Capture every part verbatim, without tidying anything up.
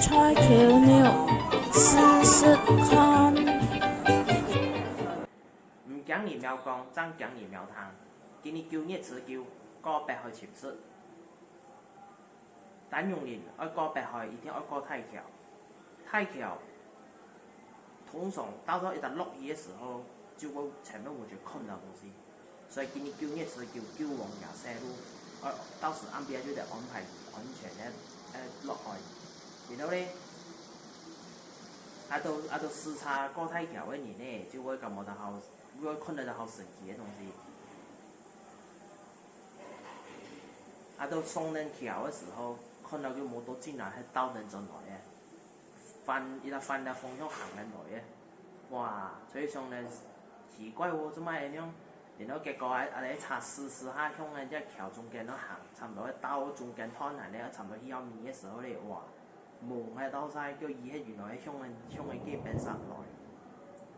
菜口肉試食看。毋驚你毋曉講，正驚你毋曉聽。今日九月初九，過北海尋食。丹絨人愛過北海，一定愛過大橋。大橋通常到到一旦落雨个時候，就會全部完全困到東西。 所以今日九月初九，九王爺生日，呃，到時暗晡就得安排佢安全个，呃，落海。然後呢，啊到，啊到駛車過大橋个人呢，就會感覺到好，會看到好神奇个東西。啊到上等橋个時候，看到个摩托竟然係倒等轉來个。 反，佢兜反个方向行等來个。哇，所以想等奇怪哦，做麼个恁樣？然後結果啊，啊，該車駛駛下向等這橋中間那行，差毋多到中間段啊，差毋多去到尾个時候咧，哇，濛个到晒，叫佢係原來係向等，向等該片駛來。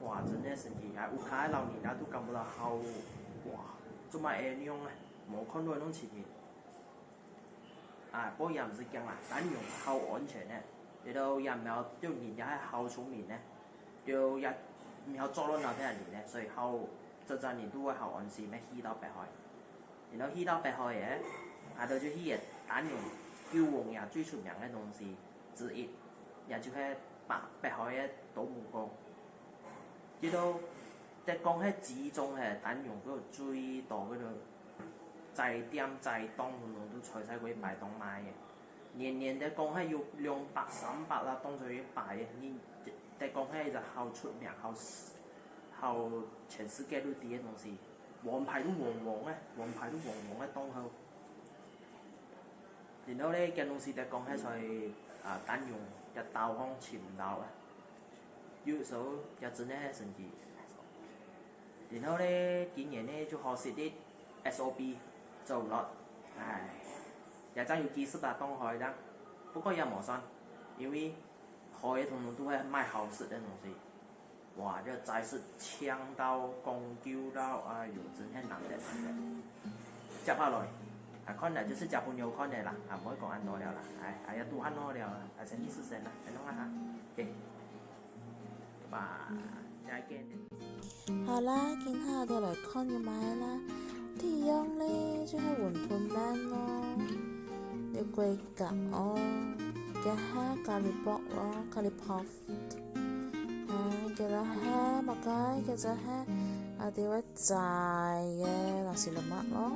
哇，真个神奇啊！屋下个老人家都感覺到好，哇，做麼个恁樣啊？無看過該種情形。 啊，不過也毋使驚啦，丹絨好安全个，這兜也毋曉，就人也係好聰明个，就也毋曉作亂哪兜人个，所以好，真正人都會好安心个去到北海。然後去到北海个，啊，就去个丹絨，九王爺最出名个東西之一，也就係北，北海个啄木鳥。 這兜，得講係集中係丹絨該最多該兜齋店齋檔，通通都在該擺檔賣个。年年得講係有兩百、三百啦，當做一擺个。你得講係一隻好出名、好，好全世界都知个東西。王牌都王王个，王牌都王王个檔口。 然後咧，該東西得講係在，啊，丹絨个島項尋毋到啊。有時候也真个係神奇。然後咧，今年咧就可惜个S O P做毋落，唉，也正有幾十隻檔可以啦。不過也無算，因為海个通通都係賣好食个東西。 哇，這齋食嗆到講究到，哎喲，真係難得難得。接下來，啊，看來就係接朋友看个啦，啊，毋好講恁多了啦，哎，哎呀，都恁多了啦，啊，先去食先啦，恁樣啊哈，OK，拜拜，再見。好啦，今下就來看有麼个啦。第一樣咧，就係雲吞麵咯，有龜甲哦，這下咖哩薄咯，咖哩薄。 啊，佢兜係麼个？佢兜係啊，佢兜會炸个nasi lemak咯。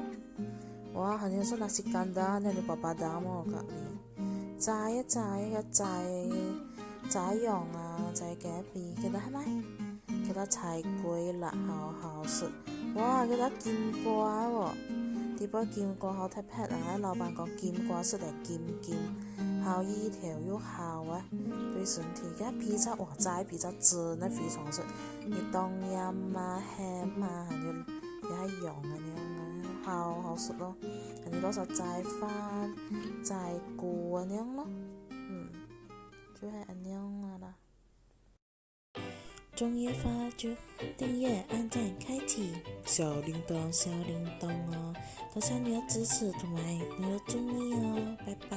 哇，還有係nasi kandar，恁樣有粄粄蛋無？隔離。炸个，炸个，炸个，炸羊啊，炸雞髀，佢兜係無？佢兜菜粿啦，好好食。哇，佢兜金瓜哦，底背金瓜好特別啊！老闆講金瓜食得金金，好意頭又好啊，對身體。該披薩，哇，炸个披薩真个非常食。你當鹽啊、鹹啊，還有也係用个恁樣啊，好好食咯。還有多少齋飯、齋粿恁樣咯，嗯，就係恁樣啊啦。 中意个話就訂閱、按讚、開啟小鈴鐺、小鈴鐺哦！多謝你个支持同埋你个注意哦，拜拜。